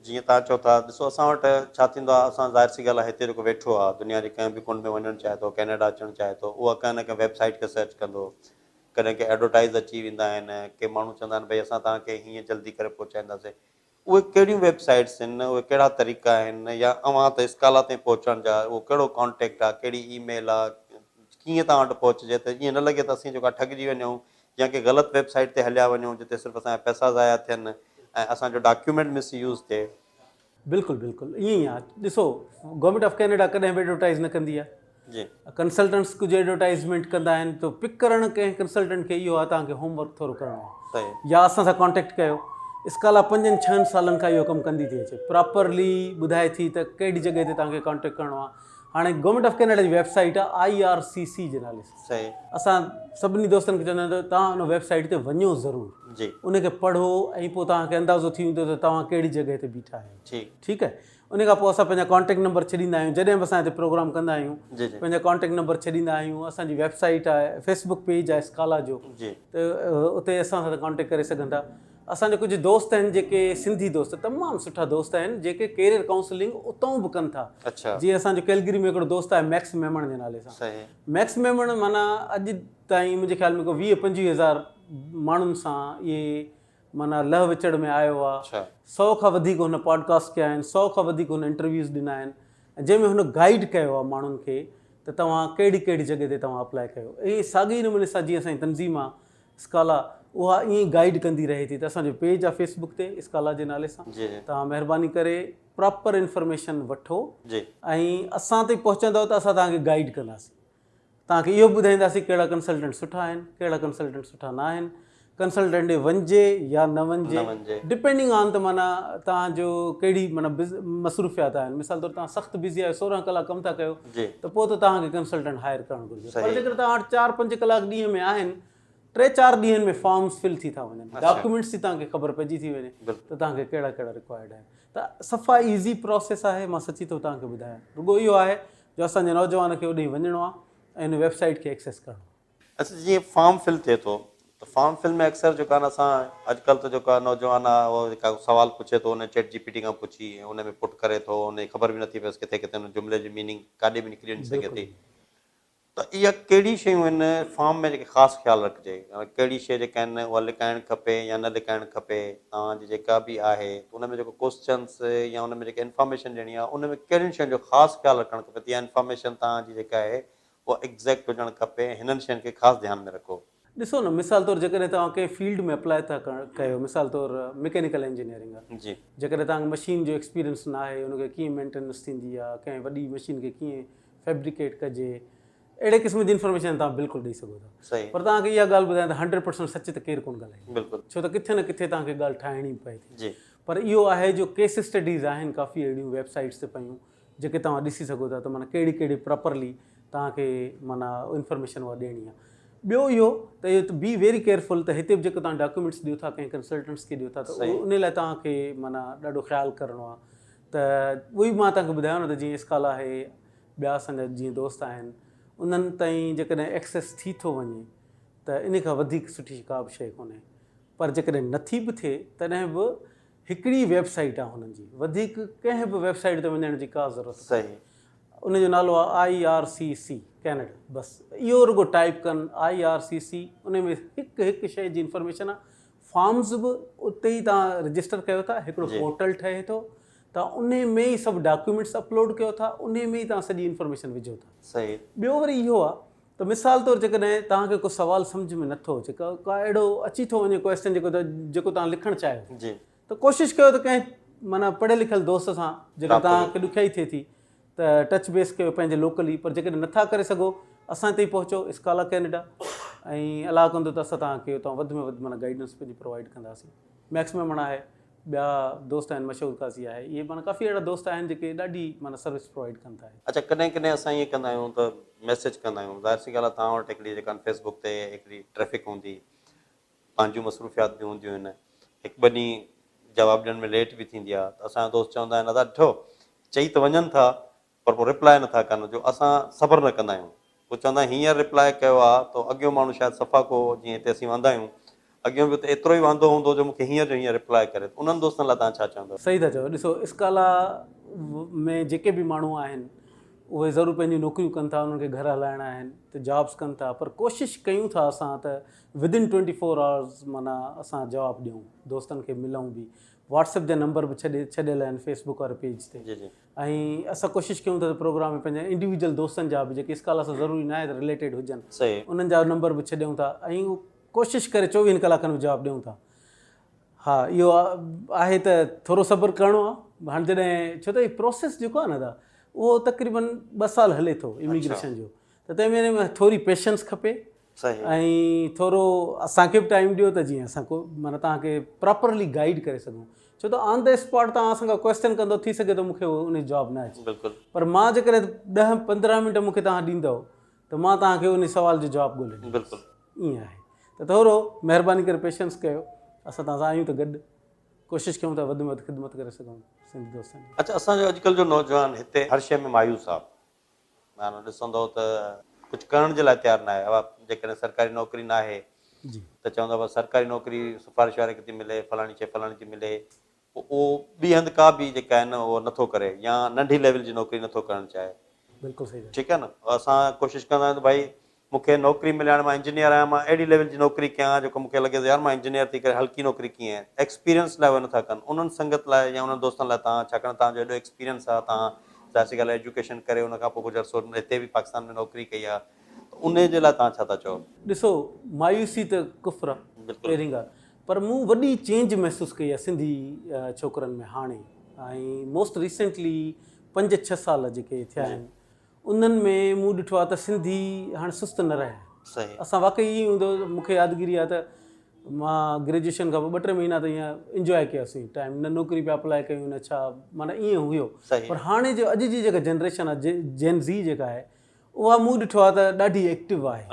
جيئن توهان چئو ٿا ڏسو اسان وٽ ڇا ٿيندو آهي اسان ظاهر سي ڳالهه آهي هتي جيڪو ويٺو آهي دنيا جي ڪنهن به ڪنڊ ۾ وڃڻ چاهي ٿو ڪينيڊا اچڻ چاهي ٿو اها ڪنهن نه ڪنهن ويب سائيٽ کي سرچ ڪندو ڪڏهن ڪي ايڊورٽائيز اچي ويندا آهن ڪي ماڻهو چوندا آهن ڀئي اسان توهان کي هيئن جلدي ڪري پهچائينداسين اهي ڪهڙيون ويب سائيٽس آهن، اهي ڪهڙا طريقا آهن يا اوهان ته اسڪالا تائين پهچڻ جا اهو ڪهڙو ڪانٽيڪٽ آهي، ڪهڙي اي ميل آهي، ڪيئن توهان وٽ پهچجي ته ائين نه لڳي ته اسين جيڪو آهي ٺڳجي وڃون يا ڪنهن غلط ويب سائيٽ تي هليا وڃون جتي صرف اسان جا پئسا ضايع ٿين ۽ اسان جو ڊاڪيومينٽ مس يوز ٿئي. بلڪل بلڪل ائين ئي آ ڏسو گورنمينٽ آف ڪينيڊا ڪڏهن به ايڊورٽائز نه ڪندي آ جي ڪنسلٽنٽس ڪجهه ايڊورٽائزمينٽ ڪندا آهن ته پڪ ڪرڻ ڪنهن ڪنسلٽنٽ کي اهو آ توهان کي هوم ورڪ ٿورو ڪرڻو آ صحيح يا اسان سان ڪانٽيڪٽ ڪيو اسڪالا پنجن ڇهن سالن کان اهو ڪم ڪندي ٿي اچي پراپرلي ٻڌائي ٿي ته ڪهڙي جڳهه تي توهان کي ڪانٽيڪٽ ڪرڻو آ هاڻي گورنمينٽ آف ڪينيڊا جي ويب سائيٽ آ I R C سي جي نالي سان صحيح اسان سڀني دوستن کي چوندا آهيون ته توهان ان ويب سائيٽ تي وڃو ضرور جي ان کي پڙهو ۽ پوء توهان کي اندازو ٿي ويندو ته توهان ڪهڙي جڳهه تي بيٺا آهيو ٺيڪ ٺيڪ آهي ان کان پوء اسان پنهنجا ڪانٽيڪٽ نمبر ڇڏيندا آهيون جڏهن به اسان هتي پروگرام ڪندا آهيون جي جي پنهنجا ڪانٽيڪٽ نمبر ڇڏيندا آهيون اسان جي ويب سائيٽ آهي فيسبڪ پيج آهي اسڪالا جو جي ته اتي اسان سان ڪانٽيڪٽ ڪري سگهن ٿا اسان جا ڪجهه دوست آهن جيڪي سنڌي دوست تمام سٺا دوست آهن جيڪي ڪيريئر ڪائونسلنگ اتئون به ڪن ٿا اڇا جيئن اسان جو ڪيلگري ۾ هڪڙو دوست آهي ميڪس ميمڻ جي نالي سان صحيح ميڪس ميمڻ معنيٰ اڄ تائين منهنجي خيال ۾ ڪو 20 25 هزار ماڻهن سان اهي معنيٰ لهه وچڙ ۾ آيو آهي اڇا سو کان وڌيڪ هن پاڊڪاسٽ ڪيا آهن سو کان وڌيڪ هن انٽرويوز ڏنا آهن جنهن ۾ هن گائيڊ ڪيو آهي ماڻهن کي ته توهان ڪهڙي ڪهڙي جڳهه تي توهان اپلاء ڪيو ائين ساڳئي نموني سان جيئن اسان جي تنظيم آهي اسڪالا اها ائين ئي گائيڊ ڪندي رهي ٿي ته اسان جو پيج آهي فيس بڪ تي اسڪالا جي نالي سان جي جي توهان مهرباني ڪري پراپر انفارميشن وٺو جي ۽ اسان تائين پهچندؤ ته اسان توهان کي گائيڊ ڪنداسين توهان کي اهو به ٻڌائينداسين ڪهڙا ڪنسلٽنٽ سٺا آهن ڪهڙا ڪنسلٽنٽ سٺا نه آهن ڪنسلٽنٽ ڏي وڃجي يا نه وڃجي نه وڃجي. ڊپينڊنگ آن ته معنيٰ توهان جو ڪهڙي معنيٰ مصروفيات آهن مثال طور توهان سخت بزي آهيو 16 ڪلاڪ ڪم ٿا ڪيو جي ته پوء ته توهان کي ڪنسلٽنٽ هائر ڪرڻ گهرجي پر صحيح. جيڪڏهن توهان وٽ چار پنج ڪلاڪ ڏينهن ۾ آهن ٽي چار ڏينهن ۾ فارمز فل ٿي ٿا وڃن ڊاڪيومينٽس جي توهان کي خبر پئجي ٿي وڃي بلڪل ته توهان کي ڪهڙا ڪهڙا رڪوائرڊ آهن ته صفا ايزي پراسيس آهي مان سچي ٿو توهان کي ٻڌايان رڳو اهو آهي جو اسان جي نوجوان کي اوڏي وڃڻو آهي ۽ ان ويب سائيٽ کي ايڪسيس ڪرڻو آهي. اڇا جيئن فارم فل ٿئي ٿو ته فارم فل ۾ اڪثر جيڪو آهي نه اسان اڄڪلهه ته جيڪو آهي نوجوان آهي اهو جيڪا سوال پڇي ٿو ان چيٽ جي پي ٽي کان پڇي ۽ ان ۾ پٽ ڪري ٿو ان جي خبر به نٿي پئيس ڪٿي ڪٿي ان جملي جي ميننگ ڪاڏي به نڪري وڃي سگهي ٿي ته اها ڪهڙي شيون آهن فارم ۾ جيڪي خاص خيال رکجي ڪهڙي شيء جيڪا آهن اها لڪائڻ کپي يا نه لڪائڻ کپي توهان جي جيڪا به آهي ته ان ۾ جيڪو ڪوسچنس يا ان ۾ جيڪا انفارميشن ڏيڻي آهي ان ۾ ڪهڙين شين جو خاص خيال رکڻ کپي ته اها انفارميشن توهان جي جيڪا آهي اها ايگزيڪٽ هجڻ کپي ۽ هنن شين کي خاص ڌيان ۾ رکو. ڏسو نه مثال طور جيڪڏهن توهان ڪنهن فيلڊ ۾ اپلاء ٿا ڪيو مثال طور مڪينيڪل انجنيئرنگ آهي جي. جيڪڏهن توهان کي مشين جو ايڪسپيرينس نه آهي ان کي ڪيئن مينٽيننس ٿيندي آهي ڪنهن وڏي مشين کي ڪيئن فيبريڪيٽ ڪجي اهڙي قسم جي انفارميشن توهان بلڪل ڏئي سگهو ٿا صحيح. پر توهان کي اها ڳالهه ٻڌايان ته هنڊريڊ پرسنٽ سچ ته ڪير ڪونه ڳالهائيندو بلڪل. ڇو ته ڪٿي نه ڪٿي توهان کي ڳالهه ٺاهڻي پئي ٿي جي. پر اهو آهي جو ڪيس اسٽڊيز آهن ڪافي اهڙيون ويب سائيٽس تي پيون جيڪي توهان ڏسي سگهو ٿا ته معنيٰ ڪهڙي ڪهڙي پراپرلي توهان کي معنيٰ انفارميشن اها ڏيڻي آهي ٻيو اهو ته اهو ته بي ويري ڪيئرفل ته هتي به جيڪو توهان ڊاڪيومينٽس ڏيو ٿا ڪنهن ڪنسلٽنٽس کي ڏيو ٿا ته ان لاء توهان کي معنيٰ ڏاڍو خيال ڪرڻو آهي ته اهو ئي مان توهان کي ٻڌايو نه ته جيئن اسڪال آهي ٻيا اسان جا جيئن دوست آهن انهن تائين جيڪڏهن ايڪسيس ٿي ٿو وڃي ته ان کان وڌيڪ سٺي ڪا به شيء ڪونهي پر جيڪڏهن نٿي به ٿئي تڏهن به هڪڙي ويب سائيٽ آهي هنن جي وڌيڪ ڪنهن به ويب سائيٽ تي وڃڻ جي ڪا ضرورت ڪونهي ان جو نالو آهي I R C C Canada بس اهو رڳو ٽائيپ ڪن I R C سي ان ۾ هڪ هڪ شيء جي انفارميشن آهي فارمز به اتي ئي توهان رجسٽر ڪيو ٿا هڪڙو پورٽل ٺهي ٿو توهان ان ۾ ئي سڀ ڊاڪيومينٽس اپلوڊ ڪيو ٿا ان ۾ ئي توهان سڄي انفارميشن وجهو ٿا ٻيو وري اهو آهي ته مثال طور جيڪڏهن توهان کي ڪو سوال سمجهه ۾ نٿو اچي ڪا اهڙو اچي ٿو وڃي ڪوئسچن جيڪو جيڪو توهان لکڻ چاهيو جي ته ڪوشش ڪيو ته ڪنهن معنيٰ پڙهيل لکيل دوست سان جيڪڏهن توهان کي ڏکيائي ٿئي ٿي ته ٽچ بيس ڪيو پنهنجي لوڪلي پر جيڪڏهن نٿا ڪري سگهو اسان تائين پهچو اسڪالا ڪينيڊا ۽ الله ڪندو ته اسان توهان کي اتان وڌ ۾ وڌ معنيٰ گائيڊنس پنهنجي پرووائيڊ ڪنداسين ميڪس ميمڻ آهي ٻيا دوست آهن مشهور قاضي آهي اهي معنيٰ ڪافي اهڙا دوست آهن جيڪي ڏاڍي معنيٰ سروس پرووائيڊ ڪن ٿا. اڇا ڪڏهن ڪڏهن اسان ائين ڪندا آهيون ته ميسيج ڪندا آهيون ظاهر سي ڳالهه آهي توهان وٽ هڪڙي جيڪا فيس بڪ تي هڪڙي ٽريفڪ هوندي پنهنجون مصروفيات به هونديون آهن هڪ ٻه ڏينهن جواب ڏيڻ ۾ ليٽ به ٿيندي آهي ته اسان جا دوست چوندا آهن ادا ڏٺو چئي ته وڃن ٿا پر پوء رپلاء نٿا ڪن جو اسان صبر نه ڪندا آهيون پوء چوندا آهن هينئر رپلاء ڪيو آ ته اڳيون ماڻهو شايد صفا ڪو جيئن هتي اسين واندا آهيون اڳيون به ته ايترو ئي واندو هوندو جو مون کي هينئر جو هينئر رپلاء ڪري ته انهن دوستن لاء توهان ڇا چوندؤ؟ صحيح ٿا چئو ڏسو اسڪالا ۾ جيڪي به ماڻهو آهن اهي ضرور پنهنجون نوڪريون ڪن ٿا انهن کي گهر هلائڻا آهن ته جابس ڪن ٿا پر ڪوشش ڪيون ٿا اسان ته ود ان 24 آورز معنيٰ اسان جواب ڏيون دوستن کي ملون به واٽس ايپ جا نمبر به ڇڏي ڇڏيل آهن فيس بڪ واري پيج تي جي جي ۽ اسان ڪوشش ڪيون ٿا ته پروگرام ۾ پنهنجا انڊيويجل دوستن جا به جيڪي اسڪالا سان ضروري ناهي ته رليٽيڊ هجن صحيح انهن جا نمبر به ڇڏيون ٿا ۽ ڪوشش ڪري چوويهن ڪلاڪن ۾ جواب ڏيون ٿا. ها اهو آهي ته ٿورو صبر ڪرڻو آهي هاڻي جڏهن ڇو ته هي پروسيس جيڪو آهي نه ادا اهو تقريبن ٻه سال هلي ٿو اميگريشن جو ته تنهن ۾ ٿوري پيشنس کپي ۽ ٿورو اسانکي به ٽائيم ڏيو ته جيئن اسان ڪو معنيٰ توهان کي پراپرلي گائيڊ ڪري سگهون ڇو ته آن the spot توهان اسان کان ڪويسچن ڪندو ٿي سگهي ٿو مونکي ان جو جواب نه اچي بلڪل پر مان جيڪڏهن ڏهه پندرهن منٽ مونکي توهان ڏيندو ته مان توهان کي ان سوال جو جواب ڳولي ڏيندس بلڪل ائين آهي ته ٿورو مهرباني ڪري پيشنس ڪيو اسان توهان سان آهيون ته گڏ ڪوشش ڪيون ٿا وڌ ۾ وڌ خدمت ڪري سگهون سنڌي دوستن جي. اڇا اسان جو اڄڪلهه جو نوجوان هتي هر شيء ۾ مايوس آ معنيٰ ڏسندو ته ڪجهه ڪرڻ جي لاء تيار ناهي اها جيڪڏهن سرڪاري نوڪري ناهي جي. ته چوندو بس سرڪاري نوڪري سفارش واري کي ٿي ملي فلاڻي شيء فلاڻي ٿي ملي پوء اهو ٻي هنڌ ڪا به جيڪا آهي نه اهو نٿو ڪري يا ننڍي ليول جي نوڪري نٿو ڪرڻ چاهي. بلڪل صحيح ڳالهه. ٺيڪ آهي نه اسان ڪوشش ڪندا آهيون ته ڀائي مون کي نوڪري ملي هاڻي مان انجنيئر آهيان مان اهڙي ليول جي نوڪري ڪيان جيڪو مون کي لڳي ته يار مان انجنيئر ٿي ڪري هلڪي نوڪري ڪيئن ايڪسپيرينس لاء اهي نٿا ڪن انهن سنگت لاء يا انهن دوستن لاء توهان ڇاڪاڻ توهان جو ايڏو ايڪسپيرينس آهي توهان ظاهر سي ڳالهه آهي ايجوڪيشن ڪري ان کان پوء ڪجهه عرصو هتي به پاڪستان ۾ نوڪري ڪئي آهي ته انهي جي لاء توهان ڇا ٿا چئو؟ ڏسو مايوسي ته ڪفر آهي بلڪل. پهرين ڳالهه پر مون وڏي چينج محسوس ڪئي آهي سنڌي ڇوڪرن ۾ هاڻي ۽ موسٽ ريسينٽلي پنج ڇهه سال جيڪي ٿيا آهن انهن ۾ مون ڏٺو آهي ته سنڌي هاڻي سست نه رهيا آهن. اسان واقعي ائين هوندو هو مون کي يادگيري آهي ته مان گريجوئيشن کان پوء ٻه ٽي مهينا ته ائين انجواء ڪياسين ٽائيم نه نوڪري پيا اپلاء ڪيون نه ڇا معنيٰ ائين هيو پر هاڻي جو اڄ جي جيڪا جنريشن آهي جين زي جيڪا آهي اها مون ڏٺو آهي ته ڏاڍي ايڪٽو آهي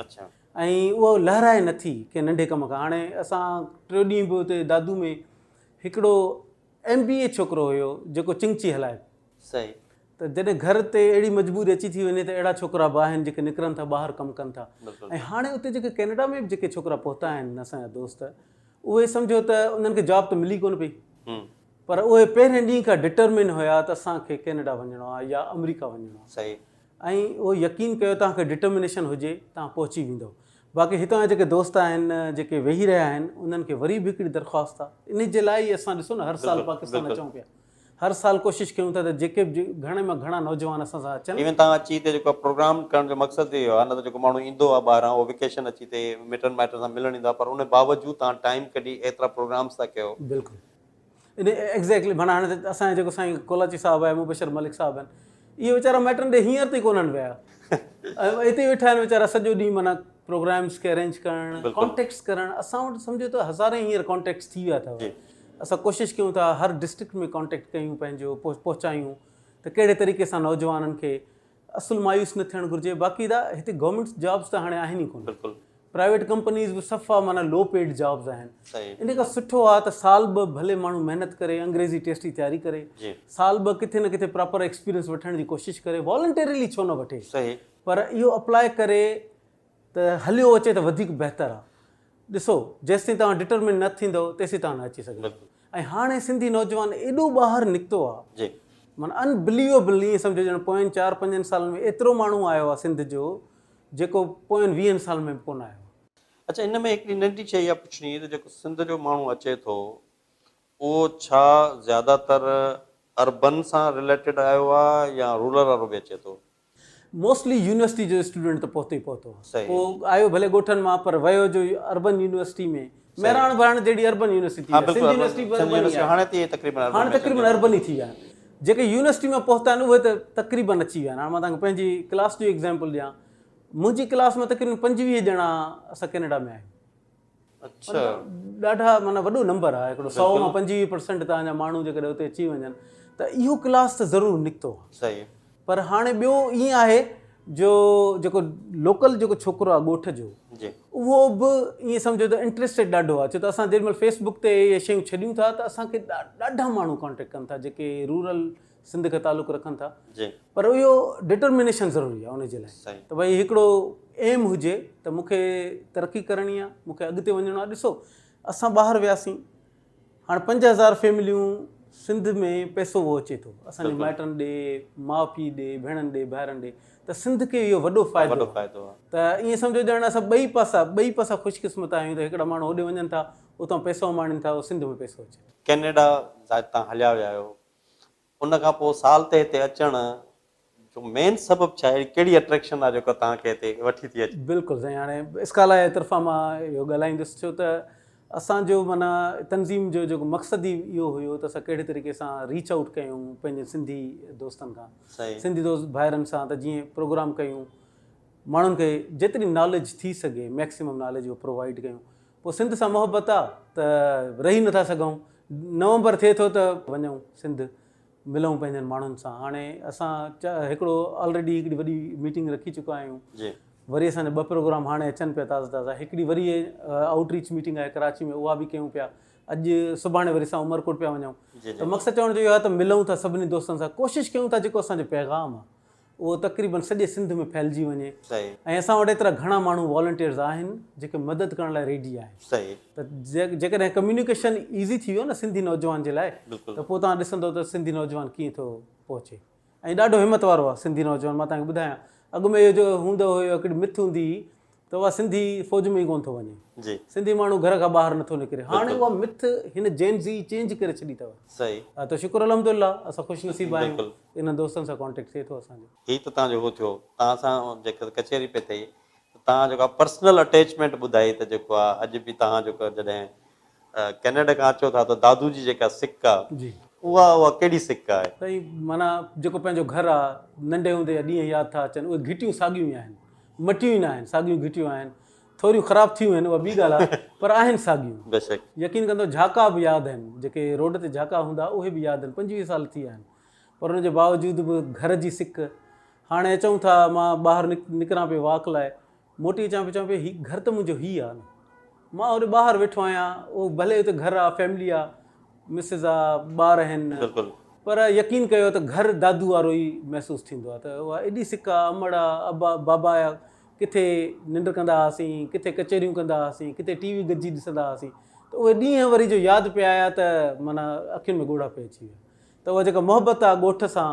۽ اهو لهرائي نٿي ڪنهن ننڍي ڪم کان هاڻي اسان ٽيون ڏينهن به اتي دادو ۾ هڪڙو ايم بي اي ڇوڪرو هيو جيڪو چنگچي هلائي صحيح. ته جڏهن گهر تي اهڙي مجبوري اچي ٿي وڃي ته اهڙا ڇوڪرا به آهن جيڪي نڪرن ٿا ٻاهر ڪم ڪن ٿا ۽ هاڻي اتي جيڪي ڪينيڊا ۾ به جيڪي ڇوڪرا پهتا آهن اسان جا دوست اهي سمجهو ته انهن کي جاب ته ملي ڪونه پئي پر اهي پهرين ڏينهن کان ڊٽرمن هيا ته اسان کي ڪينيڊا وڃڻو آهي يا آمريڪا وڃڻو آهي صحيح. ۽ اهو يقين ڪيو توهان کي ڊٽرمنيشن هجي توهان پهچي ويندؤ باقي هتان جا جيڪي دوست آهن جيڪي ويهي رهيا آهن انهن کي وري به هڪڙي درخواست آهي انهي جي لاء ئي اسان ڏسو نه هر سال پاڪستان اچون پيا هر سال ڪوشش ڪيون ٿا ته جيڪي به گهڻي مان گهڻا نوجوان اسان سان اچن. ايون توهان اچي هتي جيڪو پروگرام ڪرڻ جو مقصد ئي اهو آهي نه ته جيڪو ماڻهو ايندو آهي ٻاهران اهو ويڪيشن اچي هتي مٽن مائٽن سان ملڻ ايندو آهي پر ان باوجود توهان ٽائيم ڪڍي ايترا پروگرامس ٿا ڪيو. بلڪل ان ايگزيڪٽلي معنيٰ هاڻي ته اسان جو جيڪو سائين ڪولاچي صاحب آهي مبشر ملڪ صاحب آهن اهي ويچارا مائٽن ڏي هينئر تائين ڪونهن ويا ۽ اتي ئي ويٺا آهن ويچارا سڄو ڏينهن معنيٰ پروگرامس کي ارينج ڪرڻ ڪانٽيڪٽس ڪرڻ اسان وٽ سمجهو ته هزارين هينئر ڪانٽيڪٽس ٿي ويا اٿو اسان ڪوشش ڪيون ٿا هر ڊسٽرڪٽ ۾ ڪانٽيڪٽ ڪيون پنهنجو پهچايون ته ڪهڙي طريقي سان نوجوانن کي اصل مايوس نه ٿيڻ گهرجي باقي دا هتي گورنمينٽ جابس ته هاڻي آهن ئي ڪونه بلڪل پرائيويٽ ڪمپنيز به صفا معنيٰ لو پيڊ جابس آهن صحيح ان کان سٺو آهي ته سال ٻه ڀلي ماڻهو محنت ڪري انگريزي ٽيسٽ جي تياري ڪري جي سال ٻه ڪٿي نه ڪٿي پراپر ايڪسپيرينس وٺڻ جي ڪوشش ڪري والنٽيرلي ڇو نه وٺي صحيح پر اهو اپلاء ڪري ته هليو اچي ته وڌيڪ بهتر آهي ڏسو جيستائين توهان ڊٽرمن نه ٿيندؤ تيسين توهان نه اچي سگهندؤ ۽ هاڻي سنڌي نوجوان ايڏو ٻاهر نڪتو آهي جي معنيٰ ان بليويبل ائين سمجهو ڄڻ پوين چار پنجن سالن ۾ ايترو ماڻهو آيو آهي سنڌ جو جيڪو پوين ويهن سالن ۾ به ڪونه آيو آهي. اڇا ان ۾ هڪڙي ننڍي شيء اها پڇڻي هئي ته جيڪو سنڌ جو ماڻهو اچي ٿو اهو ڇا زياده تر اربن سان رليٽيڊ آيو آهي يا رورل وارو به اچي ٿو؟ موسٽلي يونيورسٽي جو اسٽوڊنٽ ته پهتو ئي پهتو آهي. پوء آيو ڀلي ڳوٺن مان پر ويو جو اربن يونيورسٽي ۾ مهراڻ ڀرڻ جهڙي اربن يونيورسٽي ٿي وئي آهي. سنڌ يونيورسٽي به اربن ئي آهي. هاڻي تقريبن اربن ئي ٿي ويا آهن. جيڪي يونيورسٽي مان پهتا آهن اهي ته تقريبن اچي ويا آهن. هاڻي مان توهان کي پنهنجي ڪلاس جو ايگزامپل ڏيان. منهنجي ڪلاس مان تقريبن 25 ڄڻا اسان ڪينيڊا ۾ آهيون. اڇا. ڏاڍا معنيٰ وڏو نمبر آهي هڪڙو 100 مان 25% توهان جا ماڻهو جيڪڏهن اتي اچي وڃن ته اهو ڪلاس ته ضرور نڪتو آهي. صحيح. پر هاڻي ٻيو ائين آهي جو جيڪو لوڪل جيڪو ڇوڪرو آهي ڳوٺ جو جي. اهو به ائين سمجهو ته انٽريسٽيڊ ڏاڍو آهي ڇو ته اسان جيڏي مهل فيس بڪ تي اهي شيون ڇڏيون ٿا ته اسان کي ڏاڍا ماڻهو ڪانٽيڪٽ ڪن ٿا جيڪي رورل سنڌ کان تعلق رکن ٿا جي. پر اهو ڊٽرمينيشن ضروري آهي ان جي لاء صحيح. ته ڀئي هڪڙو ايم هجي ته مون کي ترقي ڪرڻي آهي مون کي اڳتي وڃڻو آهي ڏسو اسان ٻاهر وياسين هاڻ 5000 فيمليون سنڌ ۾ پئسو اهو اچي ٿو اسان جي مائٽن ڏي ماء پيء ڏي ڀيڻن ڏي ڀائرن ڏي ته سنڌ کي اهو وڏو فائدو وڏو فائدو آهي ته ائين سمجهو ڄڻ اسان ٻئي پاسا ٻئي پاسا خوش قسمت آهيون ته هڪڙا ماڻهو هوڏي وڃن ٿا اتان پئسو اماڻين ٿا اهو سنڌ ۾ پئسو اچي ٿو. ڪينيڊا ظاهر تان هليا ويا آهيو ان کان پوء سال تي هتي اچڻ جو مين سبب ڇا آهي؟ ڪهڙي اٽريڪشن آهي جيڪا توهان کي هتي وٺي ٿي اچي؟ بلڪل سائين هاڻي اسڪالا جي طرفان مان اهو ڳالهائيندس ڇو ته اسان جو معنيٰ تنظيم جو جيڪو مقصد ئي اهو هيو ته اسان ڪهڙي طريقي سان ريچ آئوٽ ڪيون پنهنجن سنڌي دوستن کان سنڌي دوست ڀائرن سان ته جيئن پروگرام ڪيون ماڻهن کي جيتري ناليج ٿي سگهي ميڪسيمم ناليج اهو پرووائيڊ ڪيون. پوء سنڌ سان محبت آ ته رهي نٿا سگهون. نومبر ٿئي ٿو ته وڃون سنڌ ملون پنهنجن ماڻهن سان. هاڻي اسان هڪڙو آلريڊي هڪڙي وڏي ميٽنگ رکي چڪا آهيون. وري اسان جا ٻه پروگرام هاڻي اچن پيا تازا تازا. هڪڙي وري آئوٽ ريچ ميٽنگ آهي ڪراچي ۾ اها به ڪيون پيا. اڄ سڀاڻي وري اسان عمرڪوٽ پيا وڃون. ته مقصد چوڻ جو اهو آهي ته ملون ٿا سڀني دوستن سان ڪوشش ڪيون ٿا جيڪو اسان جو پيغام آهي اهو تقريبن سڄي سنڌ ۾ ڦهلجي وڃي ۽ اسان وٽ ايترا گهڻا ماڻهو والنٽيئرز آهن جيڪي مدد ڪرڻ لاء ريڊي آهن ته جيڪڏهن ڪميونيڪيشن ايزي ٿي ويو نه سنڌي نوجوان جي لاء ته پوء توهان ڏسندو ته سنڌي نوجوان ڪيئن ٿو پهچي ۽ ڏاڍو همت وارو آهي سنڌي نوجوان مان توهان کي ٻڌايان اڳ ۾ اهو جو هوندو هيو هڪڙي مٿ هوندي هئي ته اها سنڌي فوج ۾ ئي ڪونه ٿو وڃي. جي. سنڌي ماڻهو گهر کان ٻاهر نٿو نڪري. هاڻي اها مٿ هن جين زي چينج ڪري ڇڏي اٿو. صحيح. ته شڪر الحمدلله اسان خوش نصيب آهيون بلڪل. انهن دوستن سان ڪانٽيڪٽ ٿئي ٿو اسان جو. هي ته توهان جو هو ٿيو توهان سان جيڪا ڪچهري پئي ٿئي ته توهان جيڪا پرسنل اٽيچمينٽ ٻڌائي ته جيڪو آ اڄ به توهان جيڪو جڏهن ڪينيڊا کان اچو ٿا ته دادو جي جيڪا سڪ آ جي. اها اها ڪهڙي سڪ آهي؟ سائين معنيٰ جيڪو پنهنجو گهر آ ننڍي هوندي جا ڏينهن ياد ٿا اچن اهي گهٽيون ساڳيون ئي آهن. مٽيون ئي نه آهن، ساڳيون گهٽيون آهن. ٿوريون خراب ٿيون آهن، اها ٻي ڳالهه آهي، پر آهن ساڳيون. بيشڪ. يقين ڪندو جهاڪا به ياد آهن، جيڪي روڊ تي جهاڪا هوندا اهي به ياد آهن، 25 سال ٿي ويا آهن، پر ان جي باوجود به گهر جي سڪ. هاڻي اچون ٿا، مان ٻاهر نڪران پيو واڪ لاء، موٽي اچان پيو چوان پيو هي گهر ته منهنجو هي آهي نه، مان هوڏي ٻاهر ويٺو آهيان، اهو ڀلي اتي گهر آهي، فيملي آهي، مسز آ، ٻار آهن. بلڪل. پر يقين ڪيو ته گهر دادو وارو ئي محسوس ٿيندو آ ته اها ايڏي سڪ آ، امڙ آ، ابا، بابا آ، ڪٿي ننڊ ڪندا هئاسين، ڪٿي ڪچهريون ڪندا هئاسين، ڪٿي ٽي وي گڏجي ڏسندا هئاسين ته اهي ڏينهن وري جو ياد پئي آيا ته معنيٰ اکين ۾ ڳوڙها پئي اچي ويا ته اها جيڪا محبت آ ڳوٺ سان،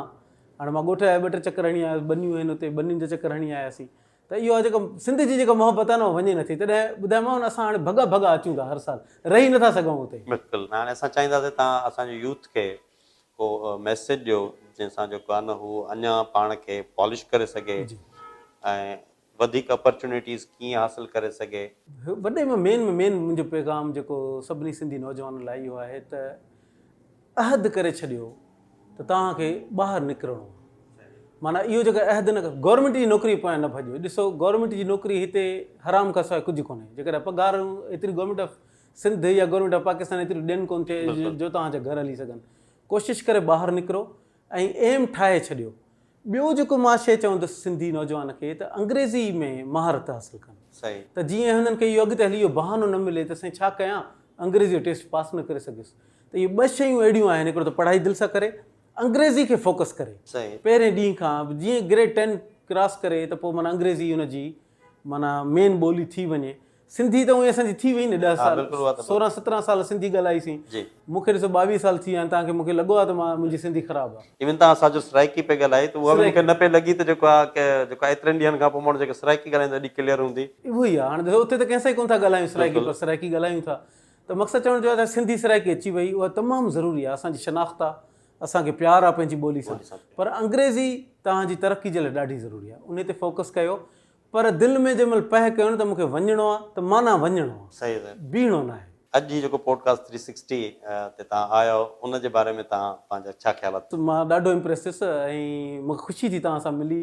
هاڻي مان ڳوٺ جا ٻه ٽي چڪر هڻي آيس، ٻنيون آهن اتي، ٻنين جا چڪر هڻي آياسين ته اهو آهي جيڪا سنڌ جي جيڪا محبت آهي نه اها وڃي نٿي تڏهن ٻڌايومانو نه اسان هاڻي ڀڳا ڀڳا اچون ٿا هر سال رهي نٿا سگهون اتي. بلڪل هاڻي اسان چاهينداسين توهان اسان جي يوٿ کي ڪو ميسيج ڏيو جنهن سان جيڪو آهي نه هو اڃا پاڻ کي پالش ڪري سگهي ۽ وڌيڪ اپرچونيٽيز ڪيئن حاصل ڪري سگهي. وڏي ۾ مين ۾ مين منهنجو پيغام جيڪو سڀني سنڌي نوجوانن لاء اهو آهي ته عهد ڪري ڇڏيو ته توهان کي ٻاهر نڪرڻو آهي معنيٰ اهو جيڪر عهد نه گورنمينٽ جي نوڪري پويان نه ڀڄو ڏسو گورنمينٽ جي نوڪري هتي حرام کان سواء ڪجهه ڪونهي جيڪڏهن پگهارون ايتري گورنمينٽ آف سنڌ يا گورنمينٽ آف پاڪستان ايتريون ڏين ڪونه ٿي جو توهان جا گهر هلي سگهن ڪوشش ڪري ٻاهر نڪرو ۽ ايم ٺاهي ڇڏيو ٻيو جيڪو مان شيء چوندس سنڌي نوجوان کي ته انگريزي ۾ مهارت حاصل ڪن ته جيئن هنن کي اهو اڳتي هلي اهو بهانو نه ملي ته سائين ڇا ڪيان انگريزي جو ٽيسٽ پاس نه ڪري سگهيس ته اهي ٻه شيون اهڙيون آهن هڪڙو ته پڙهائي دل سان ڪري انگريزي کي فوڪس ڪري پهرين ڏينهن کان جيئن گريڊ ٽين ڪراس ڪري ته پوء معنيٰ انگريزي ان جي معنيٰ مين ٻولي ٿي وڃي سنڌي ته اونئي اسان جي ٿي وئي نه ڏهه سال 16 17 سال سنڌي ڳالهائي سين مون کي ڏسو 22 سال ٿي ويا آهن توهان کي مون کي لڳو آهي ته مان منهنجي سنڌي خراب آهي. ايون توهان سان جو سرائيڪي پئي ڳالهائي ته اها به مون کي نه پئي لڳي ته جيڪو آهي جيڪو آهي ايترن ڏينهن کان پوء ماڻهو جيڪو سرائيڪي ڳالهائيندو ايڏي ڪليئر هوندي. اهو ئي آهي هاڻي ڏسو اتي ته ڪنهن سان ئي ڪونه ٿا ڳالهايون سرائيڪي پر سرائيڪي ڳالهايون ٿا ته مقصد چوڻ جو آهي ته سنڌي سرائيڪي اچي وئي اها تمام ضروري آهي اسان جي شناخت آهي اسان کي پيار آهي پنهنجي ٻولي سان پر انگريزي توهان جي ترقي جي لاء ڏاڍي ضروري آهي انهي تي فوڪس ڪيو پر دل ۾ جنهن مهل پهه ڪيو نه ته مون کي وڃڻو آ ته معنيٰ وڃڻو آ. صحيح سر. بيهڻو ناهي. اڄ هي جيڪو پوڊڪاسٽ ٿري سڪسٽي تي توهان آيا آهيو ان جي باري ۾ توهان پنهنجا ڇا خيالات. مان ڏاڍو امپريس ٿيس ۽ مون کي خوشي ٿي توهان سان ملي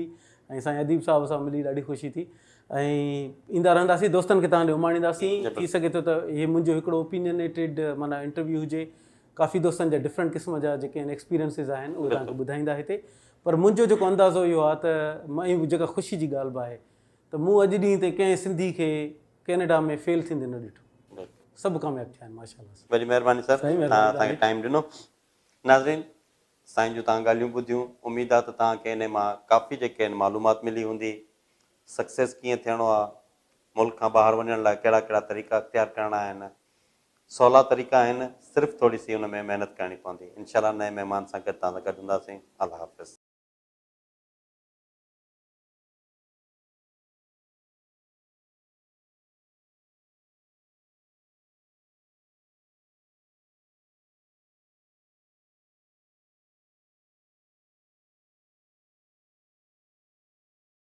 ۽ سائين اديب صاحب سان ملي ڏاڍي خوشي ٿي ۽ ايندا رهنداسين دوستن کي توهان ڏي اماڻينداسين ٿي سگهي ٿو ته هي منهنجو هڪڙو اوپينينيٽيڊ معنيٰ انٽرويو هجي ڪافي دوستن جا ڊفرنٽ قسم جا جيڪي آهن ايڪسپيرينسز آهن اهي توهان کي ٻڌائيندا هتي پر منهنجو جيڪو اندازو اهو آهي ته ۽ جيڪا خوشي جي ڳالهه به آهي ته مون اڄ ڏينهن تائين ڪنهن سنڌي کي ڪينيڊا ۾ فيل ٿيندي نه ڏٺو سڀ ڪامياب ٿيا آهن ماشاء الله. وڏي مهرباني سر توهان اسان کي ٽائيم ڏنو. ناظرين سائين جون توهان ڳالهيون ٻڌيون اميد آهي ته توهان کي انهي مان ڪافي جيڪي آهن معلومات ملي هوندي سڪسيس ڪيئن ٿيڻو آهي ملڪ کان ٻاهر وڃڻ لاء ڪهڙا ڪهڙا طريقا اختيار ڪرڻا آهن سولا طريقا آهن صرف ٿوري سي ان ۾ محنت ڪرڻي پوندي انشاء الله نئين مهمان سان گڏ توهان سان گڏ هونداسين الله حافظ.